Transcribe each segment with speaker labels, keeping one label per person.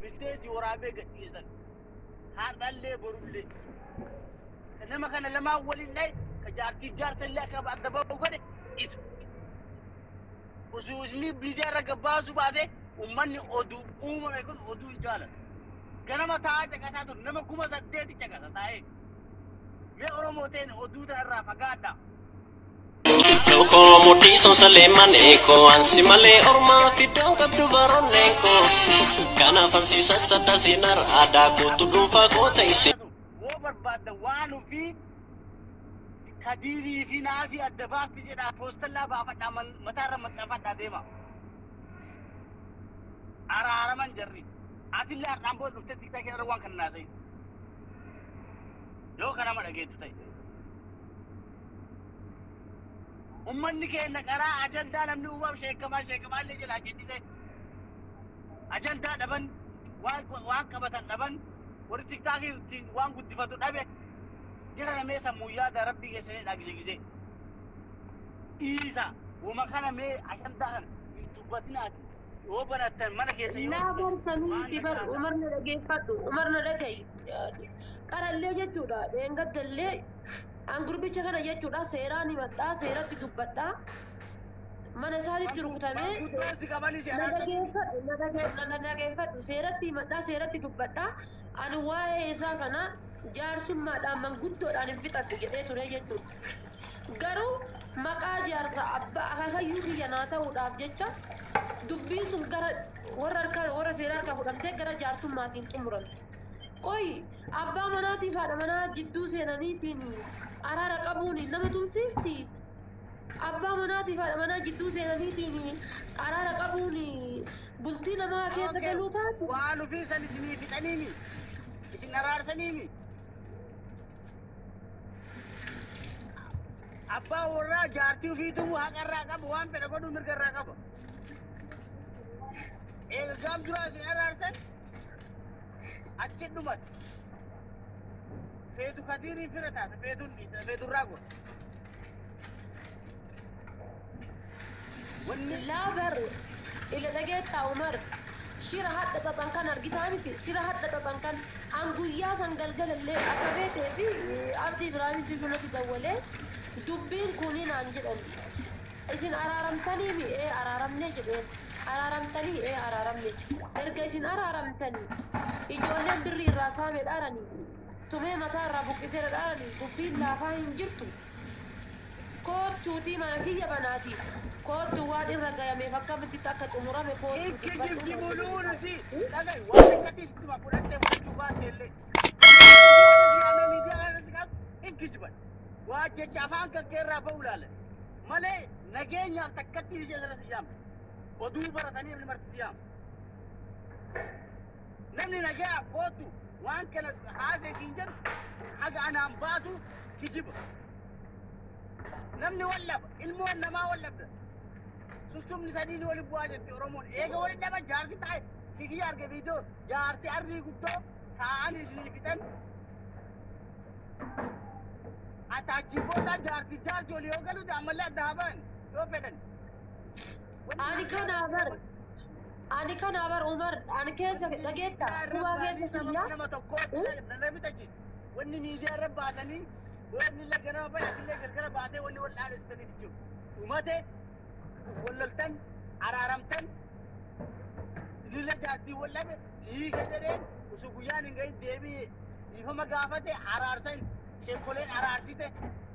Speaker 1: Bilbiltee si waraabee gadhiisan. Har'allee borullee. Nama kana lamaan waliin dhahe ka jaartii jaartallee akka adda bahu godhe isa. Osoo isni miidiyaa irra gabbaasuu baate uummanni oduu uumame kun oduu hin jaalatu. Ganama taa'aa caqasaa ture nama 8,000 caqasa taa'ee. Mee Oromoo ta'een oduu tana irraa fagaadhaa.
Speaker 2: Iddoo mudhii sonsalee manee koo ansi malee ormaa fiddoon qabdu baronneen koo kanaaf ansiisa sadda seenar aadaa kootu dhuunfaa koo ta'ise.
Speaker 1: Woo barbaadda waan ofii Kadiirii fi naafii adda baafti jedhaa poostallaa baafadhaa mataarra maxxanfadhaa deema. Araaraman jarri. Atillee har'aan booda dhuftee tiktaakii irra waan kana naasa'i. Yoo kanama dhageettu ta'e. Ummanni keenya karaa ajandaa namni uumaaf sheekamaa sheekamaa illee jalaa kennite. Ajandaa dhaban waan qabatan dhaban warri tiktaakii ittiin waan guddifatu dhabe jara namee sammuu yaada rabbii keessanii dhagisee. Dhiisa wama kana mee ajandaa kana hin dubbatinaati. Yoo banattan mana keessa yoo
Speaker 3: Naa barsanuuti bar Umar na dhageeffadhu Umar na dhaga'i. Qarallee jechuudha dheengaddallee an gurbicha kana jechuudha seeraan himadhaa seeratti dubbadhaa. Mana isaatitti rukutamee
Speaker 1: Guddoon si qabanii si
Speaker 3: na
Speaker 1: araarsan.
Speaker 3: dhageeffadhu na dhageeffadhu seeratti himadhaa seeratti dubbadhaa. Ani waa'ee isaa kana jaarsummaadhaan manguddoodhaan hin fixadhu jedhee ture jechuudha. Garuu maqaa jaarsa abbaa akaakayyuu kiyya naa ta'uudhaaf jecha dubbiin sun gara warra harkaa warra seeraa harkaa fudhamtee gara jaarsummaatiin xumuramte. Qoyi abbaa manaatiif haadha manaa jidduu seenaniitiin araara qabuun nama tumsiifti. Abbaa manaatiif haadha manaa jidduu seenaniitiin araara qabuun bultii namaa keessa galuu taatu.
Speaker 1: Waan ofii san isinii fixaniimi. Isin araarsaniimi. Abbaa warraa jaartii ofiituu haqa irraa qaba waan fedha godhuu mirga irraa qaba. Eega gaaf duraa isin araarsan achi dhumate. Feetu Kadiiriin fira taate feetuun dhiista feeturraa godha. Wanni
Speaker 3: Laa bar ila dhageettaa Umar shira hadha xaxan kan argitaa miti shira hadha xaxan kan an guyyaa san galgalallee akka feetee fi Abdii Ibraahimitti natti dawwalee dubbiin kuni naan jedhan isin araaramtanii mi ee araaramne jedheen araaramtanii ee araaramne erga isin araaramtanii ijoolleen birrii irraa saame dhaaranii tumee mataa irraa buqqisee dhaaranii dubbiin laafaa hin jirtu. Koottuutii mana kiyya banaati. Koottu waan irra gayameef akkamitti akka xumurame koottu
Speaker 1: Ikkijibdi
Speaker 3: dubbadhu.
Speaker 1: muluun si dhaga'i waan akkatti sittuma fudhattee fudhachuu baatte illee. Hin kijiban. Waa jecha afaan kan kee irraa ba'u ilaala. Malee nageenyaaf takkatti ishee asirra si yaama. Oduu baratanii namni marti si yaama. Namni nagaa kootu waan kana haasee siin jedhu haga anaan baatu kijiba. Namni wallaba ilmoon namaa wallabda. Sustumni sadiin wali bu'aa jetti Oromoon. Eega wali dhaba jaarsi taa'e kikiyya arge viidiyoo jaarsi arrii guddoo taa'anii isinii fixan. Ataachi booda jaarsi jaarsi olii yoo galu ammallee adda haa ba'an yoo fedhan.
Speaker 3: Ani kanaa bar ani kanaa bar Umar ani keessa dhageetta kubaa keessa kiyya.
Speaker 1: Nama tokkootti nama bitachiisa. Wanni miidiyaa irra baatanii wanni illee ganama bahe atillee galgala baatee wanni wal dhaadhessitaniif jiru. Dhumate walloltan araaramtan lila jaartii wallabe siika jedheen osoo guyyaan hin gahin deebii dhiifama gaafate araarsan sheekoleen araarsite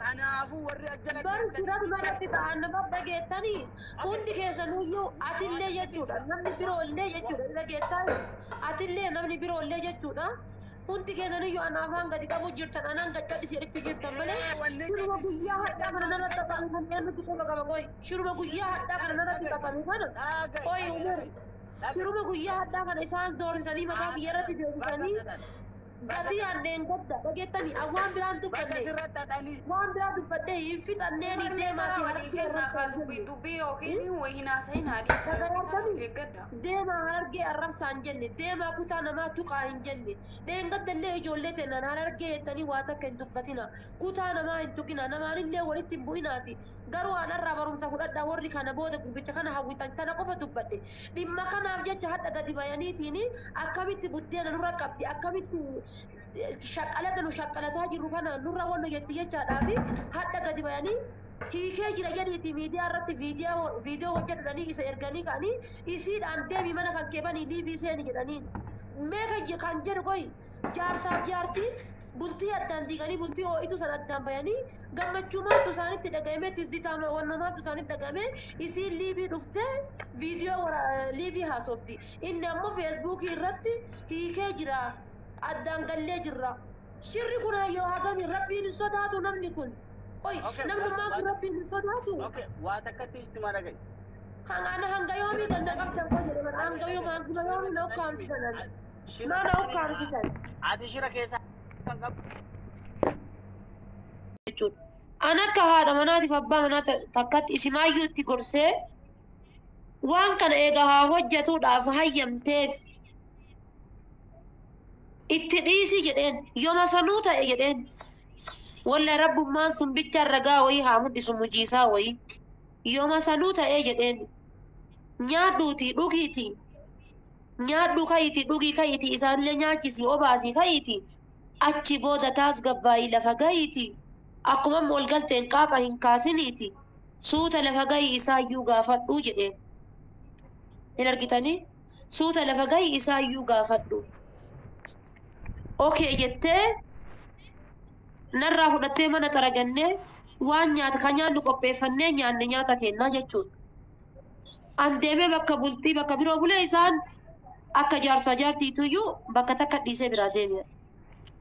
Speaker 1: kanaafuu warri ajjala
Speaker 3: Bar shiran maratti ta'an nama dhageettanii hundi keessanuyyuu atillee jechuudha namni biroollee jechuudha dhageettaa atillee namni biroollee jechuudha hundi keessanuyyuu ana afaan gadi qabu jirtan anaan gaccadhisi jedhachuu jirtan malee shiruma guyyaa hadhaa kana narratti xaxame kana eenyutti qofa qaba qoy shiruma guyyaa hadhaa kana narratti xaxame kana qoy Umar shiruma guyyaa hadhaa kana isaan doorsisanii mataa kiyya irratti deebisanii Gatii anneen gadda dhageettanii waan biraan
Speaker 1: Bakka
Speaker 3: dubbanne
Speaker 1: sirratti haxanii.
Speaker 3: waan biraa dubbadhee hin fixanneen deemaati harargee
Speaker 4: Kennaa
Speaker 3: arrabsaan
Speaker 4: dubbii
Speaker 3: jenne.
Speaker 4: Dubbii yookiin wayii haasayin haadhiisa
Speaker 3: Sagalaatanii
Speaker 4: eeggadha.
Speaker 3: deemaa harargee arrabsaa hin jenne, deemaa kutaa namaa tuqaa hin jenne. Dheengadda ijoollee teenan harargee jettanii waa takka hin dubbatina, kutaa namaa hin tuqina, namaanillee walitti hin bu'inaati. Garuu waan irraa barumsa fudhadhaa warri kana booda gurbicha kana hawwitan. Tana qofa dubbadhe. Dhimma kanaaf jecha hadha gadi bayaniitiin akkamitti buddeena nurra qabdi, akkamitti shaqqalata nu shaqqalataa jirru kana nurra wanna jetti jechaadhaafi hadha gadi bayanii hiikee jira jedhiiti miidiyaa irratti viidiyoo hojjetanii isa erganii ka'anii isiidhaan deemi mana kan keebanii liivii seeni jedhaniin. Mee kan jedhu koyi jaarsaaf jaartiin bultii addaan diiganii, bultii ho'itu san addaan bayanii, gammachuu maaltu isaanitti dhaga'ame, tizzitaa wanna maaltu isaanitti dhaga'ame? Isiin liivii dhuftee viidiyoo liivii haasofti, inni ammoo feesbuukii irratti hiikee jira, addaan gallee jirra. Shirri kun hayyoo hagami? Rabbiin hin sodaatu namni kun. Qoy, namnummaan kun rabbiin hin sodaatu.
Speaker 1: Okay, waa takkatti istimaa dhaga'i.
Speaker 3: Hanga hanga yoomii ganna qabdan koo jedhe bara, hanga yoom, hanga yoomii na ukkaamsitan? Mana ukkaamsitan.
Speaker 1: Ati shira keessa kan qabdu.
Speaker 3: Jechuudha. An akka haadha manaatiif abbaa manaa takkatti isimaayyuu itti gorsee waan kana eega haa hojjetuudhaaf hayyamteef itti dhiisi jedheen. Yooma sanuu ta'e jedheen, walla rabbummaan sun bicha ragaa wayii haa mul'isu mujiisaa wayii. Yooma sanuu ta'e jedheen, nyaadhuuti dhugiiti, nyaadhu ka'iiti dhugii ka'iiti, isaanillee nyaachisi obaasii ka'iiti, achi booda taas gabbaayii lafa gahiiti, akkuma amma ol galteen qaapha hin kaasiniiti, suuta lafa gahii isaayyuu gaafadhuu jedheen. Hin argitanii? Suuta lafa gahii isaayyuu gaafadhu. Okay jettee narraa fudhattee mana xaragannee waan nyaata kan nyaannu qopheeffannee nyaanne nyaata kennaa jechuudha. An deemee bakka bultii bakka biroo bulee, isaan akka jaarsaa jaartiituyyuu bakka takka dhiisee biraa deeme.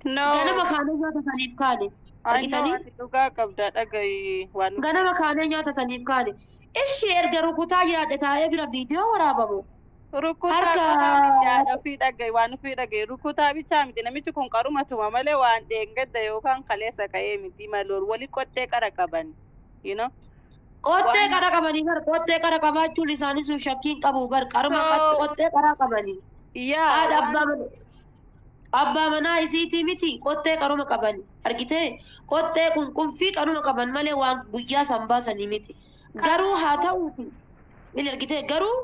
Speaker 5: No.
Speaker 3: Ganama kaanee nyaata saniif kaane.
Speaker 5: I know.
Speaker 3: Argitanii?
Speaker 5: Ati dhugaa qabda, dhagayi waan.
Speaker 3: Ganama kaanee nyaata saniif kaane. Ishee erga rukutaa yaadde taa'ee bira viidiyoo waraabamu.
Speaker 5: Rukutaa
Speaker 3: Harka
Speaker 5: qofaa miti, haadha ofii dhagayi, waan ofii dhagayi, rukutaa bichaa miti. Namichi kun qaruma tuma malee waan dheengadda yookaan kaleessa ka'ee miti maloor wali qottee qara qaban. You know?
Speaker 3: Qottee
Speaker 5: Waan
Speaker 3: qara qabanii bar, qottee qara qabaachuun isaanii sun shakkiin qabu bar, qaruma
Speaker 5: So
Speaker 3: qottee qara qabanii.
Speaker 5: Yaa
Speaker 3: Haadha
Speaker 5: waan
Speaker 3: abbaa manaa abbaa manaa isiitii miti, qottee qaruma qaban argitee, qottee qunqunfii qaruma qaban malee waan guyyaa san baasanii miti. Garuu haa ta'uuti inni argitee, garuu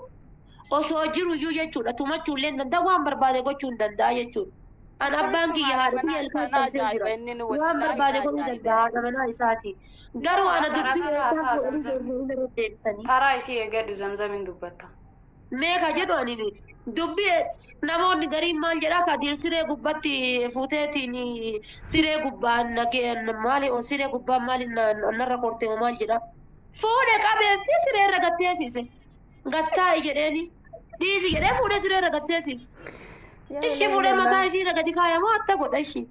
Speaker 3: osoo jiru iyyuu jechuudha tumachuu illee hin danda'a, waan barbaade gochuu hin danda'a jechuudha. An abbaan
Speaker 5: Akkamitti
Speaker 3: kiyya
Speaker 5: haadha
Speaker 3: haadha kiyya
Speaker 5: manaa
Speaker 3: ilkaan
Speaker 5: isaa na
Speaker 3: cabsee jira.
Speaker 5: ajaa'iba inni nu
Speaker 3: Waan
Speaker 5: wallaahi
Speaker 3: barbaade
Speaker 5: na
Speaker 3: godhuu
Speaker 5: ajaa'iba.
Speaker 3: danda'a haadha manaa isaati. Garuu ana
Speaker 4: Karaa
Speaker 3: dubbii
Speaker 4: karaa
Speaker 3: eessaa
Speaker 4: haasaa
Speaker 3: fuudhanii
Speaker 4: Zamzam.
Speaker 3: irra deddeebisanii.
Speaker 4: Karaa isii eeggadhu, Zamzamiin dubbatta.
Speaker 3: Meeqa jedhu ani dubbii namoonni gariin maal jedhaa, kadir siree gubbatti fuuteetiin siree gubbaan nageen maali, siree gubbaan maali narra kortee moo maal jedha, fuudhe qabeefti siree irra gatteessise, gattaa'i jedheeni, dhiisi jedhee fuudhe siree irra gatteessise. Ishi fuudhee mataa isii irra gadi kaayamoo atta godha, ishi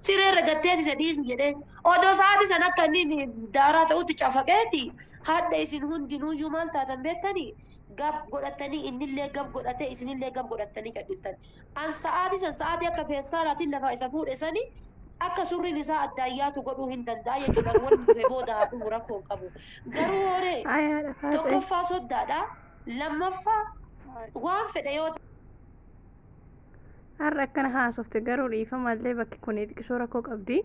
Speaker 3: siree irra gatteessise, dhiisi jedhee. Odoo sa'aati san akka inni daaraa ta'utti cafaqeeti hadha isin hundinuuyyuu maal taatan beektanii, gab godhatanii, innillee gab godhatee, isinillee gab godhatanii cadhiftan. An sa'aati san sa'aati akka feestaalaatiin lafa isa fuudhe sani akka surriin isaa addaan yaatu godhuu hin danda'a jechuudha. Wanni dhufe booda haa dhufu, rakkoo hin qabu. Garuu hooree
Speaker 6: Haadha faatee.
Speaker 3: tokkoffaa soddaadha, lammaffaa waan fedhe yoo
Speaker 6: Har'a akkana haasofte, garuu dhiifamallee bakki kun xiqqishoo rakkoo qabdi.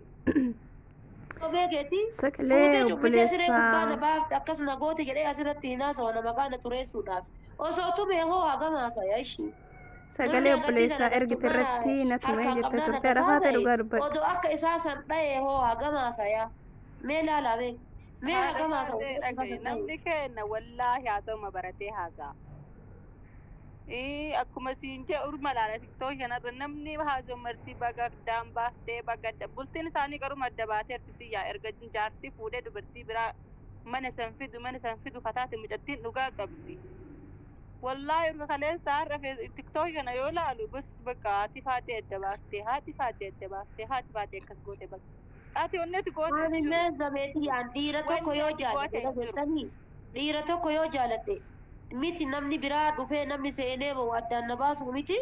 Speaker 3: Beekeeti
Speaker 6: Sagalee
Speaker 3: fuutee cubbitee siree gubbaa na
Speaker 6: obboleessaa
Speaker 3: baafte, akkas na goote jedhee asirratti hin haasawa nama qaana xureessuudhaaf. Osoo tumee hoo hagam haasaya ishii? Namni
Speaker 6: Sagalee
Speaker 3: agartii sana
Speaker 6: obboleessaa ergite
Speaker 3: gastummaa
Speaker 6: irratti na tumee
Speaker 3: harkaan
Speaker 6: jettee
Speaker 3: qabnaan
Speaker 6: turte.
Speaker 3: akkas
Speaker 6: Haadha faatee,
Speaker 3: haasa'e
Speaker 6: dhugaa dubbadhu.
Speaker 3: odoo akka isaa san dha'ee hoo hagam haasaya? Mee laalaa, mee mee
Speaker 5: Haadha
Speaker 3: hagam haasa'u
Speaker 5: faatee,
Speaker 3: odoo isaa
Speaker 5: dhagayi,
Speaker 3: san dha'e?
Speaker 5: namni kenna wallaahi haasa'uma baratee haasa'a. Akkuma siin jedhu urma laala TikTok kanarra namni haasa'u marti baga addaan baaftee, baga adda bultiin isaanii qaruma adda baatee artitiyyaa erga jaarsi fuudhee dubartii biraa mana san fidu kataate mucattiin dhugaa qabdi. Wallaahi urga kaleessa har'a TikTok kana yoo laalu bas bakka haati faatee adda baaftee, haati faatee adda baaftee, haati faatee akkas goote, bakka ati onneeti goote
Speaker 3: Ani
Speaker 5: hin jiru.
Speaker 3: mee zameetii yaan dhiira tokko
Speaker 5: Wanni
Speaker 3: yoo
Speaker 5: ati goote
Speaker 3: jaaladhe
Speaker 5: hin jiru.
Speaker 3: dhageettanii, dhiira tokko yoo jaaladhe miti, namni biraa dhufee namni seenee bahu addaan na baasu miti.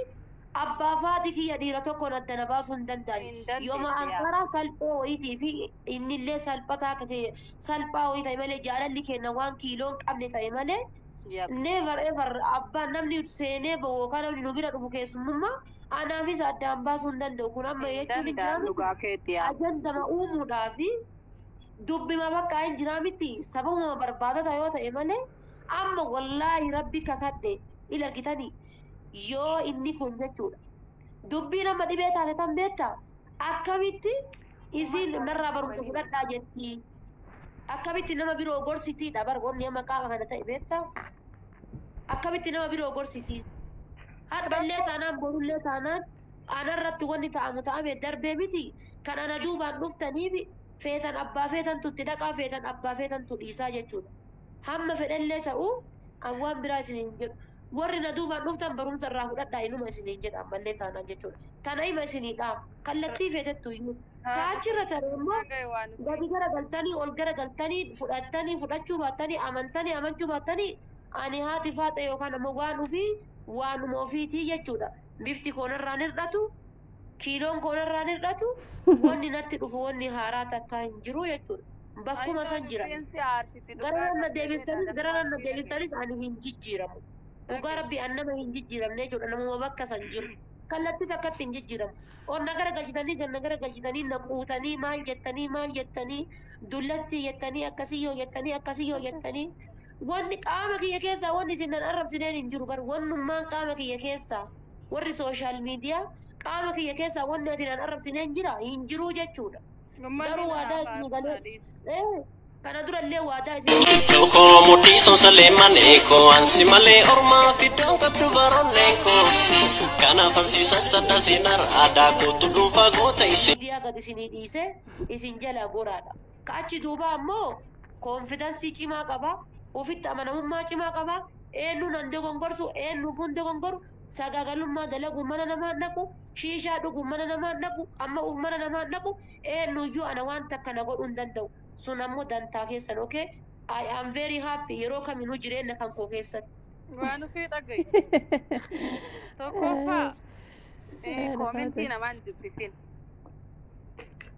Speaker 3: Abbaa faati kiyya dhiira tokkoon adda na baasuu hin danda'an.
Speaker 5: Hin
Speaker 3: Yooma
Speaker 5: dandeessu yaa.
Speaker 3: ankaraa salphoo wayiitii fi innillee salphataa akka ta'e salphaa wayii ta'e malee, jaalalli keenya waan kiiloo hin qabne ta'e malee, never ever abbaan namni seenee bahu yookaan namni nu bira dhufu keessummummaa anaafis addaan baasuu hin danda'u. Kun amma
Speaker 5: Hin
Speaker 3: jechuun hin
Speaker 5: danda'an
Speaker 3: jiraa miti.,
Speaker 5: dhugaa keetti yaa.
Speaker 3: Ajandama uumuudhaa fi dubbima bakka hin jiraa miti, sababuma barbaadata yoo ta'e malee, amma wallaahi rabbi kakadhe ila argitanii yoo inni kun jechuudha. Dubbii nama dhibee taate tan beektaa, akkamitti isiin narraa barumsa fudhadhaa jetti, akkamitti nama biroo gorsitiidha bar. Wanni amma qaama kana ta'e beektaa, akkamitti nama biroo gorsiti? Hadhallee taanaan, borullee taanaan, anarratti wanni ta'amu ta'ame darbee miti. Kan ana duubaan dhuftaniif feetan abbaa feetantu itti dhaqaa, feetan abbaa feetantu dhiisaa jechuudha. Hamma fedhallee ta'u an waan biraa isin hin jedhu. Warri na duubaan dhuftan barumsa irraa fudhadhaa, inuma isiniin jedha ammallee taanaan jechuudha. Tana hima isinii dhaam, kallattii feetettu iyyuu. Kaachirra tare immoo gadi gara galtanii, ol gara galtanii, fudhattanii fudhachuu baattanii, amantanii amanchuu baattanii, ani haati faaxe yookaan ammoo waan ofii waanuma ofiitii jechuudha. Bifti koonarraan hir'atu, kiiloon koonarraan hir'atu, wanni natti dhufu wanni haaraa takka hin jiru jechuudha. Bakkuma san jira. Gara na deebistanis, gara na deebistanis, ani hin jijjiiramu. Dhugaa rabbi, an nama hin jijjiiramne jechuudha. Namuma bakka san jiru. Kallattii takkatti hin jijjiiramu. Ol na gara galchitanii, gad na gara galchitanii, na quutanii, maal jettanii, maal jettanii, dullatti jettanii, akkasii yoo jettanii, akkasii yoo jettanii. Wanni qaama kiyya keessaa wanni isin nan arrabsineen hin jiru bar. Wannummaan qaama kiyya keessaa warri social media qaama kiyya keessaa wanni ati nan arrabsineen jira hin jiru jechuudha. Garuu waadaa isinii galee kana durallee waadaa isinii
Speaker 2: Tokko mudhii sonsalee manee koo, ansi malee ormaa fiddoon qabdu baroonnee koo, kanaaf ansiisa sadda seenar aadaa kootu dhuunfaa goota isin.
Speaker 3: Miidiyaa gad isinii dhiise isin jala goraadha. Ka achi duuba ammoo confidence cimaa qaba. Ofitti amanamummaa cimaa qaba. Eenyuun an dogongorsu, eenyuuf hin dogongoru, sagaagalummaa dalagu mana namaa dhaqu, shiishaa dhugu mana namaa dhaqu, amma uf mana namaa dhaqu, eenyuyyuu ana waan takka na godhuu hin danda'u. Sun ammoo dantaa keessan, okay? I am very happy yeroo kaminuu jireenya kan koo keessatti.
Speaker 5: Waan ofii dhagaye. Tokkoffaa, comment namaan dubbisin.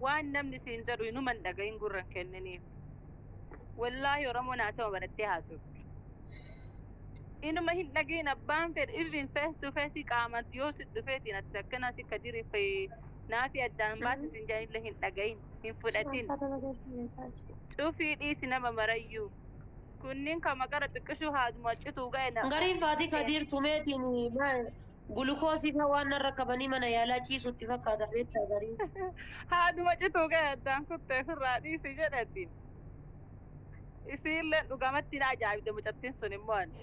Speaker 5: Waan namni siin jedhu inuman dhagayin, gurran kenniniif. Wallaahi Oromoo naa ta'u barattee haasofti. Inuma hin dhagayin. Abbaan fedhe even face to face qaamaan yoo si dhufeetiin ati akkana si kadiri naafi addaan baasis hin jedhanillee hin dhagayin, hin fudhatin. Cufii dhiisi nama marayyuu. Kunniin kan maqara xiqqishuu haaduma cituu ga'e na.
Speaker 3: Gariin faatii kadiir tumeetiin gulukoosii fa waan narra qabanii mana yaalaa ciisutti fakkaata beektaa gariin.
Speaker 5: Haaduma cituu ga'e addaan kuttee ofirraa dhiisi jedhatiin. Isiillee dhugamatti na ajaa'ibde mucattiin sun immoo ani.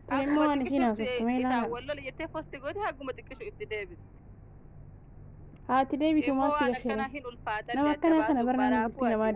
Speaker 6: Kun immoo waan isiin haasoftu mee
Speaker 5: Isaan
Speaker 6: ilaala.
Speaker 5: wal lola jettee post goote, haguma xiqqishu itti deebiste.
Speaker 6: Haati deebitu
Speaker 5: Immoo
Speaker 6: maal si
Speaker 5: waan
Speaker 6: gasheera?
Speaker 5: akkanaa hin ulfaatan.
Speaker 6: Nama akkanaa kana bara nama bultii namaa.